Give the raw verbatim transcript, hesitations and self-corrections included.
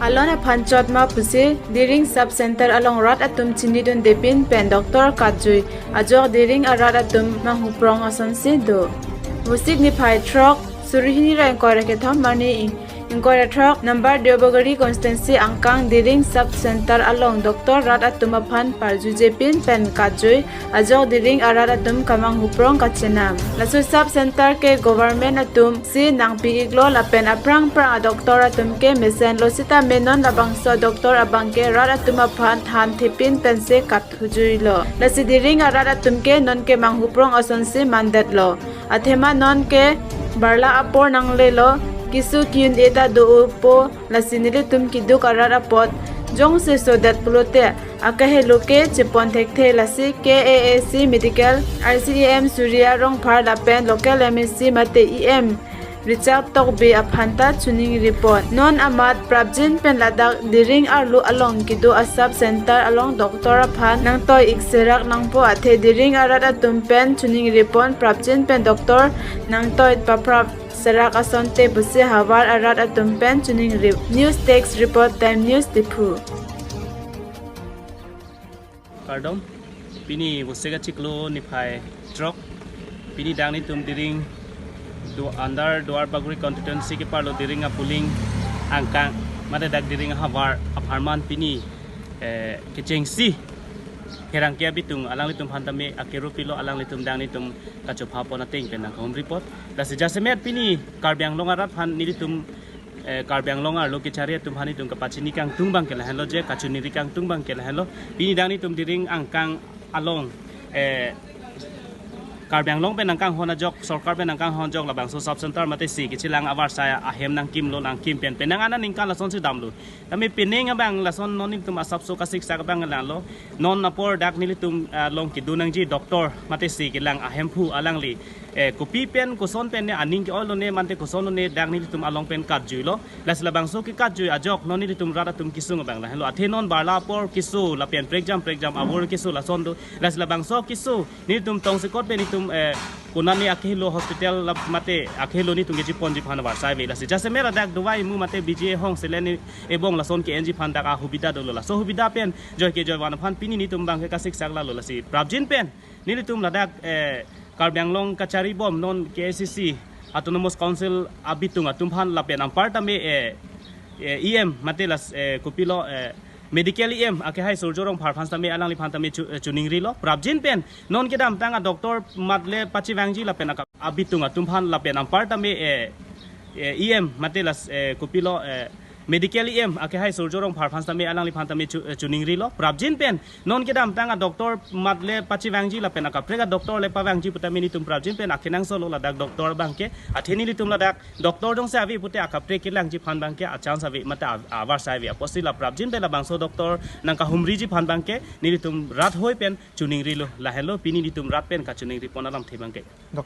Alon aphan chot ma pusi Diring Sub Center along rat atum chinidunde pin pen doctor katjui ajok Diring arat atum manghuprong asonsi do. Vosik niphai throk, suri hini ra ingkoi ra kethom arni ing-, ingkoi ra throk number Deobagari constituency angkang Diring Sub Center along doctor rat atum aphan parjuje pin pen katjui ajok Diring arat atum kamanghuprong kachenam. Laso Sub Center ke government atum si nangpi-iklo lapen aphrang phrang a doctor atum ke mesenlo sitame non labangso doctor abang ke rat atum aphan than thepin pensi kathujuilo. Lasi Diring arat atum ke non ke manghuprong asonsi mandetlo. Athema non ke barla apor nanglelo, keso ki-un-e ta do-opo, lasi nelitum keduk arat apot jongsi sodet pulote akahelo ke chepon thekthe, lasi K A A C Medical, I C E M Surya Rongphar lapen local M A C mate E M Richard Tokbi aphan ta choningri pon. Non amat prapjin pen ladak Diring arlo along kedo a Sub Center along doctor aphan nangtoi-ik serak nangpo, athe Diring arat atum pen choningri pon, prapjin pen doctor nangtoi paprap serak asonte pusi havar arat atum pen choningri. News Desk Report, Time News, Diphu. Kardom, pini Vosik achiklo niphai throk, pini dak nelitum Diring do under Duar Bagori constituency keparlo Diring a polling angkang mate dak Diring havar apharman pini, eh, kechengsi pherangke abitung alanglitum aphan tame akero pilo, alanglitum dak nelitum kachopha pon ateng pen nangkahumri pon. Lasi jasemet pini Karbi Anglong arat aphan nelitum, eh, Karbi Anglong arlo kechari atum aphan nelitum kapachini kangtung abang ke lahenlo, je kachoningri kangtung abang ke lahenlo. Pini dak nelitum Diring angkang along, eh, Karbi Anglong pen nangkanghon ajok, sorkar pen nangkanghon ajok labangso Sub Center mate si kechelang avarsai ahem nangkimlo, nangkim pen penang aningkan lasonsi damlo. Tame penang abang lason non nelitum asapso kasiksak abang lahenlo. Non apor dak nelitum, ah, along kedo nangji doctor mate si kelang ahemphu alangli, eh, kopi pen koson pen ne aning ke-oilo ne mate koson lo ne dak nelitum along pen katjuilo. Lasi labangso kekatjui ajok non nelitum rat atum kesung abang lahenlo. Athe non barla apor keso lapen prekjam prekjam avur keso lason do. Lasi labangso keso nelitum tongsekot pen nelitum, eh, konane akehelo hospital la mate akehelo nelitum kechiponji aphan avarsai ave. Lasi jasemet ladak dawai mu mate B G A hong selen ebong lason ke-enji aphan dak ahubida dolo. Laso hubida pen joi ke joi van aphan pini nelitum abang ke kasiksak lalo. Lasi prapjin pen nelitum ladak, eh, Karbi Anglong kachari bom non K A C C Autonomous Council abitung atum aphan lapen anpar tame, eh, eh, E M mate las, eh, kopilo, eh, medical E M akehai Surjya Rongphar aphan tame alangliphan tame chu-, eh, choningrilo. Prapjin pen non kedamtang a doctor mat le pachevangji lapen aka abitung atum aphan lapen anpar tame, eh, eh, E M mate las, eh, kopilo, eh, medical E M akehai Surjya Rongphar aphan tame alangliphan tame chu-, eh, choningrilo. Prapjin pen non kedamtang a doctor mat le pachevangji lapen akaprek a doctor le pavangji putame nelitum prapjin pen akenangsotlo ladak doctor abang ke. Athe nelitum ladak doctor jongsi ave pute akaprek kelangji aphan abang ke a chance ave mate a-, avarsai ave apotsi la prapjin pen labangso doctor nangkahumriji aphan abang ke nelitum rat hoi pen choningrilo. Lahenlo pini nelitum rat pen kachoningri pon alamthe abang ke. Doc-,